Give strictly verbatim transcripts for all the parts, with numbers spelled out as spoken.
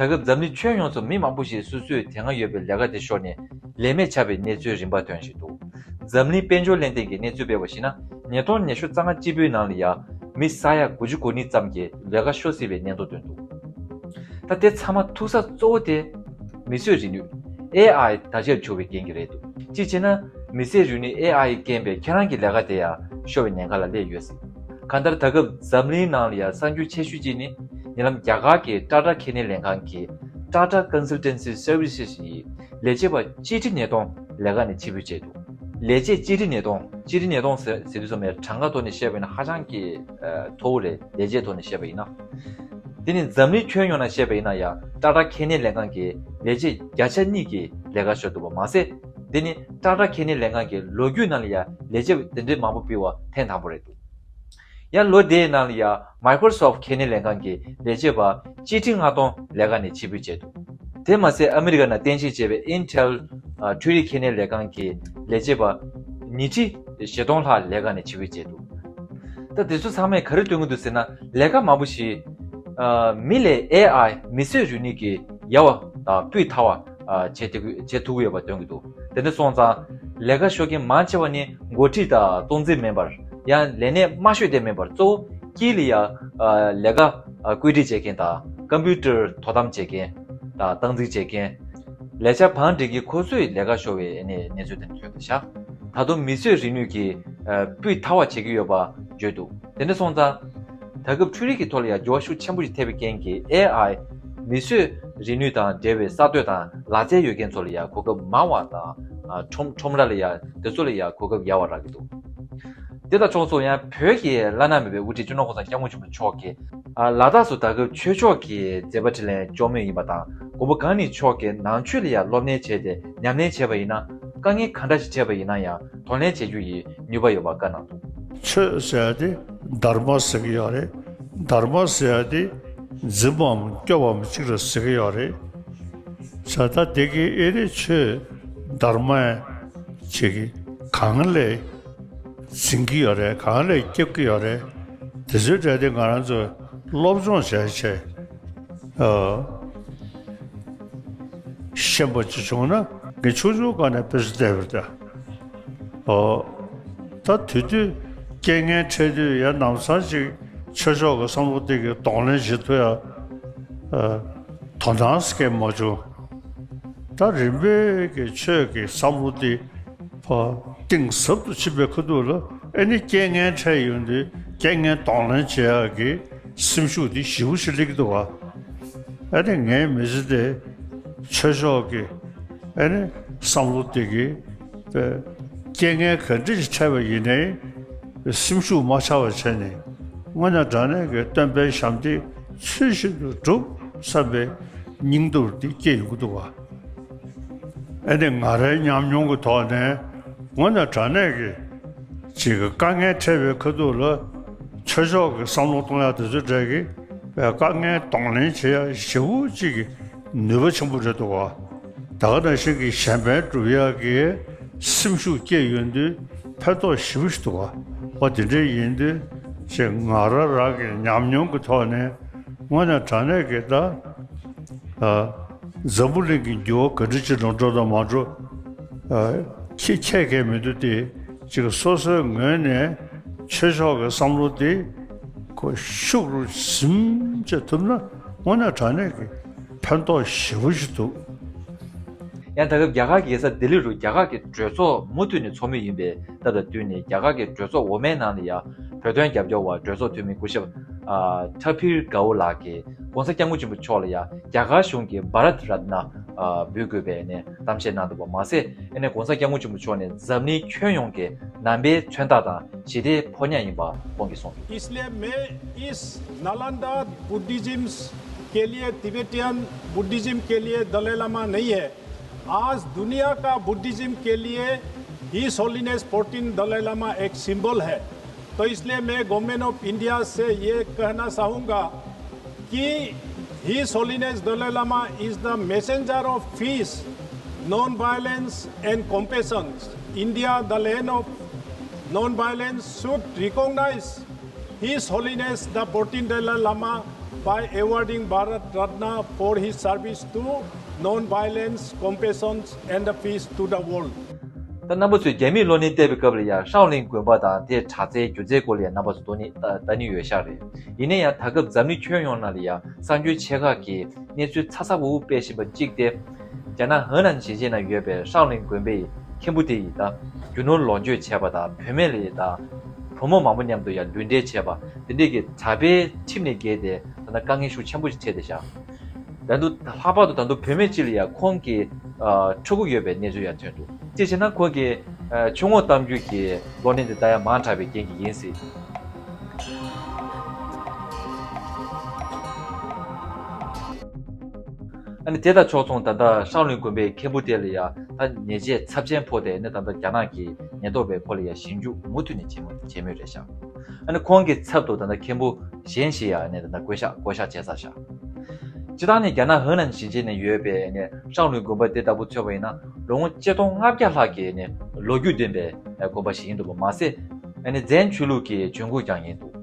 ད་སྐབས་འཛམ་གླིང་ཁྱོན་ཡོངས་སུ་མི་མང་པོ་ཞིག་སོ་སོའི་དེ་སྔ་ཡོད་པའི་ལས་ཀ་དེ་ཤོར་ནས་ལས་མེད་ཆགས་པའི་གནས་ཚུལ་རིམ་པ་ཐོན་བཞིན་འདུག་འཛམ་གླིང་དཔལ་འབྱོར་ལྷན་ལྡན་གྱིས་གནས་ཚུལ་སྤེལ་བར་གཞིགས་ན། ཉིས་སྟོང་ཉི་ཤུ་རྩ་ལྔ་སྤྱི་པོའི་ནང་ལ་ཡང་མི་ས་ཡ་དགུ་བཅུ་གོ་གཉིས་ཙམ་གྱིས་ལས་ཀ་ཤོར་སྲིད་པའི་སྙན་ཐོ་བཏོན་འདུག་ད་དེ་ཚང་མ་ཐུག་ས་གཙོ་བོ་དེ་མིས་བཟོས་རིག་ནུས་ཨེ་ཨའི་དར་ཁྱབ་བྱུང་བའི་རྐྱེན་གྱིས་རེད་འདུག་གཅིག་བྱས་ན་མིས་བཟོས་རིག་ནུས་ཨེ་ཨའི་རྐྱེན་པས་ཁྱེད་རང་གི་ལས་ཀ་དེ་ཡང་ཤོར་བའི་ཉེན་ཁ་ལ་སླེབས་ཡོད་སྲིད། གང་ལྟར་ད་སྐབས་འཛམ་གླིང་ནང་ལ་ཡང་གསར་འགྱུར་ཆེ་ཤོས་གཅིག་ནི། ཉེ་ལམ་རྒྱ་གར་གྱི་ཊ་ཊ་ཁེ་ནས་ལས་ཁང་གི་Tata Consultancy Services ཡི་ལས་བྱེད་པ་སྤྱི་ཁྲི་ཉིས་སྟོང་ལས་ཀ་ནས་ཕྱིར་འབུད་བྱས་འདུག་ལས་བྱེད་སྤྱི་ཁྲི་ཉིས་སྟོང་། སྤྱི་ཁྲི་ཉིས་སྟོང་ཟེར་ཟེར་དུས་ཙམ་པའི་གྲངས་ཀ་ཐོག་ནས་བཤད་པ་ཡིན་ན་ཧ་ཅང་གི་ཨ་མཐོ་བོ་རེད། ལས་བྱེད་ཐོག་ནས་བཤད་པ་ཡིན་ན། དེ་ནི་འཛམ་གླིང་ཁྱོན་ཡོངས་ནང་བཤད་པ་ཡིན་ན་ཡང་ཊ་ཊ་ཁེ་ནས་ལས་ཁང་གི་ལས་བྱེད་བརྒྱ་ཆ་གཉིས་ཀྱིས་ལས་ཀ་ཤོར་འདུག་པ་མ་ཟད། དེ་ནི་ཊ་ཊ་ཁེ་ནས་ལས་ཁང་གི་ལོ་རྒྱུས་ནང་ལ་ཡང་ལས་བྱེད་དེ་འདྲའི་མང་པོ་ཕུད་པ་ཐེངས་དང་པོ་རེད་འདུག་ཡང་ལོ་དེའི་ནང་ལ་ཡང་Microsoft ཁེ་ནས་ལས་ཁང་གི་ལས་བྱེད་པ་སྤྱི་ཁྲི་ལྔ་སྟོང་ལས་ཀ་ནས་ཕྱིར་འབུད་བྱས་འདུག་དེ་མ་ཟད་ཨ་མི་རི་ཀ་ནང་རྟེན་གཞི་བྱས་པའི་Intel ཨ་འཕྲུལ་རིག་ཁེ་ནས་ལས་ཁང་གི་ལས་བྱེད་པ་ཉིས་ཁྲི་བཞི་སྟོང་ལྷག་ལས་ཀ་ནས་ཕྱིར་འབུད་བྱས་འདུག་ད་དེ་ཚོ་ཚང་མས་ག་རེ་སྟོན་གྱི་འདུག་ཟེར་ན། ལས་ཀ་མང་པོ་ཞིག་ཨ་མི་ལས་ཨེ་ཨའི་མིས་བཟོས་རིག་ནུས་ཀྱིས་ཡག་པ་དང་སྤུས་དག་པ་ཨ་བྱེད་ཐུབ་བྱེད་ཐུབ་ཀྱི་ཡོད་པ་སྟོན་གྱི་འདུག་དེ་འདྲ་སོང་ཙང་ལས་ཀ་ཤོར་མཁན་མང་ཆེ་བ་ནི་འགོ་ཁྲིད་དང་སྟངས་འཛིན་མེམ་བར་ཡང་ལས་གནས་དམའ་ཤོས་དེ་མེམ་བར་གཙོ་བོ་དཀྱིལ་ལ་ཡ་ཨ་ལས་ཀ་ཨ་བཀོད་སྒྲིག་བྱེད་མཁན་དང་ཀམ་པུ་ཊར་དོ་དམ་བྱེད་མཁན་དང་སྟངས་འཛིན་བྱེད་མཁན། ལས་འཆར་བང་སྒྲིག་མཁན་ཁོ་ཚོས་ལས་ཀ་ཤོར་བའི་ཨ་ནི་གནས་ཚུལ་དེ་འདྲ་ཐོན་འདུག་ཤག་ད་དུང་མིས་བཟོས་རིག་ནུས་ཀྱིས་ཨ་སྤུས་དག་པ་བྱེད་ཀྱི་ཡོད་པ་བརྗོད་འདུག་དེ་འདྲ་སོང་ཙང་། ད་སྐབས་འཕྲུལ་རིག་གི་ཐོག་ལ་ཡང་འགྱུར་བ་ཤུགས་ཆེན་པོ་ཞིག་ཐེབས་པའི་རྐྱེན་གྱིས་ཨེ་ཨའི་མིས་བཟོས་རིག་ནུས་དང་འབྲེལ་བའི་གསར་གཏོད་དང་ལག་རྩལ་ཡོད་མཁན་ཚོ་ལ་ཡང་གོ་སྐབས་མང་བ་དང་ཨ་ཁྲོམ་ཁྲོམ་ར་ལ་ཡང་དེ་ཚོ་ལ་ཡང་གོ་སྐབས་ཡག་པ་རག་གི་འདུག་དེ་དང་ཕྱོགས་སུ་ཡང་བོད་ཀྱི་བླ་ན་མེད་པའི་དབུ་ཁྲིད་སྤྱི་ནོར་༸གོང་ས་༸སྐྱབས་མགོན་ཆེན་པོ་མཆོག་གིས་ཨ་ལ་དྭགས་སུ་ད་སྐབས་ཆོས་ཕྱོགས་ཀྱི་མཛད་པ་འཕྲིན་ལས་སྐྱོང་མུས་ཡིན་པ་དང་། མགོན་པོ་གང་ཉིད་མཆོག་གིས་ནང་ཆོས་ལ་ཡང་སློབ་གཉེར་བྱས་ཏེ་ཉམས་ལེན་བྱས་པ་ཡིན་ན། དཀའ་ངལ་གང་འདྲ་ཞིག་འཕྲད་པ་ཡིན་ན་ཡང་གདོང་ལེན་བྱེད་རྒྱུ་ཡི་ནུས་པ་ཡོད་པ་བཀའ་གནང་འདུག་ཆོས་ཟེར་ཡ་དེ་དྷརྨ་ཟེར་གྱི་ཡོད་རེད། དྷརྨ་ཟེར་ཡ་དེ་འཛིན་པའམ་སྐྱོབ་པའམ་གཅིག་རེད་ཟེར་གྱི་ཡོད་རེད། ས་ད་དེ་གི་ཨེ་རེད། ཆོས་དྷརྨ་ཅིག་གི་གང་ལས་འཛིན་གྱི་ཡོད་རེད། གང་ལས་སྐྱོབ་ཀྱི་ཡོད་རེད། དེ་ཚོའི་གྲས་དེ་ང་རང་ཚོས་སློབ་སྦྱོང་བྱས་བྱས། ཨ། ཤེས་པ་ཅིག་བྱུང་ན་ངས་ཆུང་ཆུང་སྒང་ནས་དཔེ་ཆ་བལྟས་པ་རེད་ད། ཨོ། ད་དེ་དུས་རྐྱེན་ངན་འཕྲད་དུས་ཡང་ལམ་སང་ཅིག་ཆོས་ཕྱོགས་ཀྱི་བསམ་བློ་དེ་གི་གདོང་ལེན་བྱེད་ཐུབ་ཡ། ཨ། དོ་སྣང་སྐྱེས་མ་བྱུང་། ད་རིམ་པས་ཀྱི་ཆོས་ཀྱི་བསམ་བློ་དེ་ཕར་གཏིང་ཟབ་ཏུ་ཕྱིན་པའི་ཁ་ཐུག་ལ་ཨེ་ནི་རྐྱེན་ངན་འཕྲད་ཡོང་དུས་རྐྱེན་ངན་གདོང་ལེན་བྱེད་ཡག་གི་སེམས་ཤུགས་དེ་ཞེ་པོ་ཞིག་སླེབས་ཀྱི་འདུག་བ། ཨེ་ནི་ངའི་མི་ཚེ་དེ་ཆོས་ཕྱོགས་ཀྱི་ཨེ་ནི་བསམ་བློ་དེ་གི་རྐྱེན་ངན་ག་འདྲ་ཞིག་འཕྲད་པ་ཡིན་ནའི་སེམས་ཤུགས་མ་ཆག་པ་བྱས་ནས་དངོས་གནས་དྲང་གནས་ཀྱི་སྟོན་པའི་ཞབས་འདེགས་ཚུལ་བཞིན་དུ་སྒྲུབ་བསམ་པའི་སྙིང་སྟོབས་དེ་སྐྱེ་ཡོང་གི་འདུག་བ། ཨེ་ནི་ང་རའི་ཉམས་མྱོང་གི་ཐོག་ནས་དངོས་གནས་དྲང་གནས་ཀྱི་ཅིག་གི་དཀའ་ངལ་འཕྲད་པའི་ཁ་ཐུག་ལ་ཆོས་ཕྱོགས་ཀྱི་བསམ་བློ་གཏོང་ཡག་དེ་ཚོའི་གྲས་ཀྱི་དཀའ་ངལ་གདོང་ལེན་བྱེད་ཡག་ཞེ་པོ་ཅིག་གི་ནུས་པ་ཆེན་པོ་རེད་འདུག་བ། ད་ག་ནང་བཞིན་གྱི་གཞན་ཕན་སྒྲུབ་ཡག་གི་སེམས་ཤུགས་སྐྱེས་ཡོང་དུས་ཕན་ཐོགས་ཞེ་པོ་ཞིག་འདུག་བ། འོ་དེ་འདྲ་ཡིན་དུས་ཅིག་ང་རང་རང་གི་ཉམས་མྱོང་གི་ཐོག་ནས་དངོས་གནས་དྲང་གནས་ཀྱི་ད། ཨ། འཛམ་བུ་གླིང་གི་འགྱུར་བ་ག་འདྲ་ཅིག་ལ་འགྲོ་དང་མ་འགྲོ། ཨ། ཁྱི་ཁྱད་མཁན་མི་འདུག་སྟེ། ཅིག་སོ་སོའི་ངོས་ནས་ཆོས་ཕྱོགས་ཀྱི་བསམ་བློ་དེ་ཁོ་ཤུགས་རུ་ཟིན་བྱེད་ཐུབ་ན་དངོས་གནས་དྲང་གནས་ཀྱི་ཕན་ཐོགས་ཞེ་པོ་ཞིག་འདུག་ཡང་ད་སྐབས་རྒྱ་གར་གྱི་རྒྱལ་ས་ལྡི་ལི་རུ་རྒྱ་གར་གྱི་གྲོས་ཚོགས་མུ་མཐུད་ནས་འཚོགས་མུས་ཡིན་པའི་སྟབས་དང་བསྟུན་ནས། རྒྱ་གར་གྱི་གྲོས་ཚོགས་འོག་མའི་ནང་ལ་ཡང་བོད་དོན་རྒྱབ་སྐྱོར་བ་གྲོས་ཚོགས་འཐུས་མི་སྐུ་ཞབས་ཨ་ཐ་ཕིར་གའོ་ལགས་ཀྱིས་༸གོང་ས་༸སྐྱབས་མགོན་ཆེན་པོ་མཆོག་ལ་ཡང་རྒྱ་གར་གཞུང་གི་བྷ་རཏ་རཏ་ན་ཨ་འབུལ་དགོས་པའི་ནས་གཏམ་བཤད་གནང་འདུག་པ་མ་ཟད། ཨ་ནི་༸གོང་ས་༸སྐྱབས་མགོན་ཆེན་པོ་མཆོག་ནི་འཛམ་གླིང་ཁྱོན་ཡོངས་ཀྱི་ནང་པའི་མཚོན་རྟགས་དང་ཞི་བདེའི་ཕོ་ཉ་ཡིན་པ་ཁོང་གིས་གསུངས་འདུག इसलिए मैं इस नालंदा बुद्धिज्म के लिए, तिबेटियन बुद्धिज्म के लिए दलाई लामा नहीं है। आज दुनिया का बुद्धिज्म के लिए हिज होलीनेस फोर्टीन दलाई लामा एक सिंबल है। तो इसलिए मैं गवर्नमेंट ऑफ इंडिया से ये कहना चाहूँगा कि his holiness Dalai Lama is the messenger of peace, non violence and compassion. India, the land of non violence, should recognize His Holiness the fourteenth Dalai Lama by awarding Bharat Ratna for his service to non-violence, compassion and the peace to the world. ད་རྣམ་པ་ཚོས་རྒྱ་མིས་གློ་ནད་བལྟས་པའི་སྐབས་ལ་ཡང་ཧྲའོ་ལིན་དགོན་པ་དང་དེའི་དྲག་རྩལ་སྒྱུ་རྩལ་སྐོར་ལ་ཡང་རྣམ་པ་ཚོ་དོ་ནི་ལྟ་ནི་ཡོད་ཤག་རེད། ཡིན་ན་ཡང་ད་སྐབས་འཛམ་གླིང་ཁྱོན་ཡོངས་ནང་ལ་ཡང་གསར་འགྱུར་ཆེ་ཁག་གི་གནས་ཚུལ་ཚ་ཚ་འུར་འུར་སྤེལ་བཞིན་པ་གཅིག་སྟེ། རྒྱ་ནག་ཧེ་ནན་ཞིང་ཆེན་ན་ཡོད་པའི་ཧྲའོ་ལིན་དགོན་པའི་མཁན་པོ་དེ་ཡིས་ད་རྒྱུ་ནོར་ལོངས་སྤྱོད་བྱས་པ་དང་བུད་མེད་ལ་ཡི་ད་བུ་མོ་མང་པོ་མཉམ་དུ་ཡང་ལུས་འབྲེལ་བྱས་པ་དེ་འདྲས་ཀྱི་དྲག་པོའི་ཁྲིམས་ནས་འགལ་ཏེ་ད་ལྟ་དཀའ་ངལ་ཤུགས་ཆེན་པོ་ཞིག་འཕྲད་བསྡད་ཤག་ད་དུང་ལྷག་པར་དུ་ད་དུང་བུད་མེད་ཅིག་ལ་ཡང་ཁོང་གི་ཨ་ཕྲུ་གུ་ཡོད་པའི་གནས་ཚུལ་ཡང་ཐོན་འདུག་གཅིག་བྱས་ན་ཁོང་གི་ཨ་ཆུ་ངོགས་གཏམ་རྒྱུད་ཀྱི་གློག་བརྙན་དེ་ད་ཡང་མང་དྲགས་པའི་རྐྱེན་གྱིས་ཡིན་སྲིད། ཨ་ནི་དེ་དང་ཕྱོགས་མཚུངས་ད་ལྟ་ཧྲང་ལུན་དགོན་པའི་མཁན་པོ་དེ་ལ་ཡང་ད་ཉེས་ཆད་ཚབས་ཆེན་ཕོག་སྟེ་ནི་ད་ལྟ་རྒྱ་ནག་གི་ཉེན་རྟོག་པས་ཁོ་ལ་ཡང་ཞིབ་འཇུག་མུ་མཐུད་ནས་བྱེད་མུ་བྱེད་མུས་རེད་ཤག་ཨ་ནི་ཁོང་གི་ཚབ་ཏུ་ད་ལྟ་མཁན་པོ་གཞན་ཞིག་ཡང་ནི་ད་ལྟ་བསྐོ་གཞག་བསྐོ་གཞག་བྱས་ཚར་ཤག་སྤྱིར་བཏང་ནས་རྒྱ་ནག་ཧེ་ནན་ཞིང་ཆེན་ནས་ཡོད་པའི་ནི་ཧྲང་ལུན་དགོན་པ་དེ་ལྟ་བུ་མཚོན་པ་ཡིན་ན་ལོ་ངོ་ཆིག་སྟོང་ལྔ་བརྒྱ་ལྷག་གི་ནི་ལོ་རྒྱུས་ལྡན་པའི་དགོན་པ་ཞིག་ཡིན་འདུག་པ་མ་ཟད། ཨ་ནི་ཛན་ཆོས་ལུགས་ཀྱི་བྱུང་ཁུངས་ཀྱང་ཡིན་འདུག་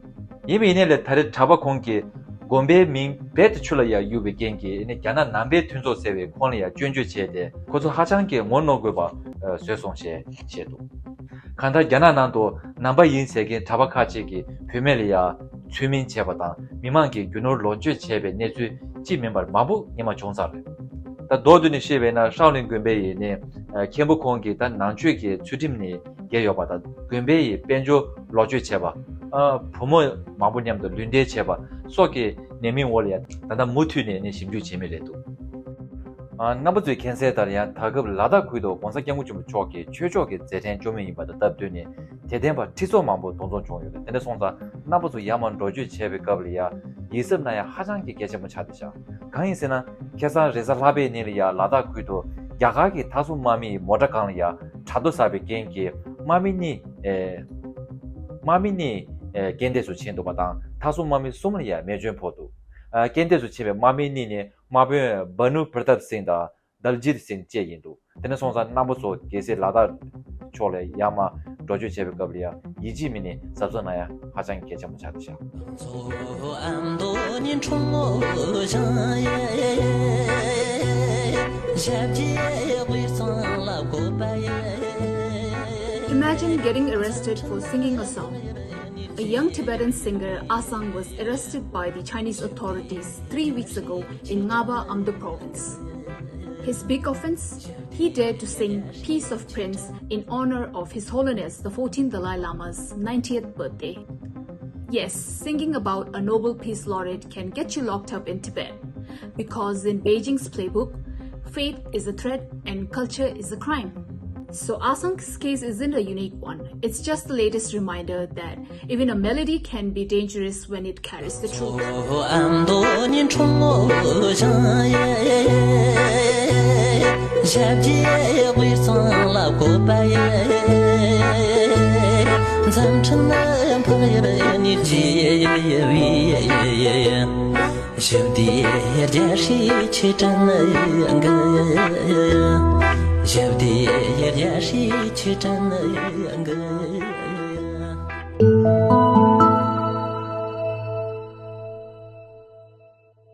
ཡིན་པ་ཡིན་ནའི་ལས་ད་རེས་གྲྭ་པ་ཁོང་གིས་དགོན་པའི་མིང་རྦད་དེ་ཆུ་ལ་ཡང་གཡུག་པའི་རྐྱེན་གྱིས་ཨ་ནི་རྒྱ་ནག་ནང་པའི་མཐུན་ཚོགས་ཟེར་བས་ཁོང་ལ་ཡང་སྐྱོན་བརྗོད་བྱས་ཏེ་ཁོ་ཚོ་ཧ་ཅང་གི་ངོ་གནོང་དགོས་པ་བཟོས་སོང་ཞེས་བཤད་འདུག་གང་ལྟར་རྒྱ་ནག་ནང་དུ་ནང་པ་ཡིན་ཟེར་མཁན་གྲྭ་པ་ཁག་ཅིག་གིས་བུད་མེད་ལ་ཡང་ཚུལ་མིན་བྱས་པ་དང་མི་མང་གི་རྒྱུ་ནོར་ལོངས་སྤྱོད་བྱས་པའི་གནས་ཚུལ་གཅིག་མིན་པར་མང་པོ་སྔོན་མ་བྱུང་ཚར་རེད། ད་མདོར་བསྡུས་ནས་བཤད་པས་ན་ཧྲང་ལིན་དགོན་པའི་ཡིན་ནི་མཁན་པོ་ཁོང་གིས་ད་ནང་ཆོས་ཀྱི་ཚུལ་ཁྲིམས་ནི་འགལ་ཡོད་པ་དང་དགོན་པའི་ཡི་དཔལ་འབྱོར་ལོག་སྤྱོད་བྱས་པ། ཨ་བུ་མོ་མང་པོ་མཉམ་དུ་ལུས་འབྲེལ་བྱས་པ་སོགས་ཀྱི་ཉེས་མིང་འོག་ལ་ཡང་ད་ལྟ་མུ་མཐུད་ནས་ནི་ཞིབ་འཇུག་བྱེད་མུས་རེད་འདུག་ཨ་རྣམ་པ་ཚོས་མཁྱེན་གསལ་ལྟར་ཡང་ད་སྐབས་ལ་དྭགས་ཁུལ་དུ་༸གོང་ས་༸སྐྱབས་མགོན་ཆེན་པོ་མཆོག་གི་ཆོས་ཕྱོགས་ཀྱི་མཛད་འཕྲིན་བཅོས་མིན་ཡིན་པ་དང་སྟབས་བསྟུན་ནས་དད་ལྡན་པ་ཁྲི་ཚོ་མང་པོ་གདུང་འཛོམས་བྱུང་ཡོད་པས་དེ་འདྲ་སོང་ཙང་རྣམ་པ་ཚོ་ཡར་མར་འགྲོ་སྐྱོད་བྱས་པའི་སྐབས་ལ་ཡང་ཡིད་གཟབ་གནང་ཡ་ཧ་ཅང་གི་གལ་ཆེན་པོ་ཆགས་བསྡད་ཤག་གང་ཡིན་ཟེར་ན་ཁ་སང་རེས་གཟའ་ལྷག་པའི་ཉིན་ལ་ཡང་ལ་དྭགས་ཁུལ་དུ་རྒྱ་གར་གྱི་མཐའ་སྲུང་དམག་མིའི་མོ་ཊ་སྒང་ལ་ཡང་དྲག་རྡོ་ཟ་བའི་རྐྱེན་གྱིས་དམག་མི་གཉིས་ཨེ་དམག་མི་གཉིས་ཨེ་རྐྱེན་འདས་སུ་ཕྱིན་འདུག་པ་དང་མཐའ་སྲུང་དམག་མི་གསུམ་ལ་ཡང་རྨས་སྐྱོན་ཕོག་འདུག་ཨ་རྐྱེན་འདས་སུ་ཕྱིན་པའི་དམག་མི་གཉིས་ནི་དམག་དཔོན་བྷ་ནུ་པྲ་དབ་སིང་དང་། དལ་ཇིར་སིན་བཅས་ཡིན་འདུག་དེ་ནས་སོང་ཙང་རྣམ་པ་ཚོ་གལ་སྲིད་ལ་དྭགས་ཕྱོགས་ལ་ཡར་མར་འགྲོ་སྐྱོད་བྱེད་པའི་སྐབས་ལ་ཡང་ཡིད་ཆེས་མི་ནི་གཟབ་གཟབ་གནང་ཡ་ཧ་ཅང་གལ་ཆེན་པོ་ཆགས་འདུག་ཤག Imagine getting arrested for singing a song. A young Tibetan singer Asang was arrested by the Chinese authorities three weeks ago in Ngaba Amdo province. His big offense? He dared to sing Peace of Prince in honor of His Holiness the fourteenth Dalai Lama's ninetieth birthday. Yes, singing about a Nobel Peace Laureate can get you locked up in Tibet, because in Beijing's playbook, faith is a threat and culture is a crime. So Asang's case isn't a unique one. It's just the latest reminder that even a melody can be dangerous when it carries the truth.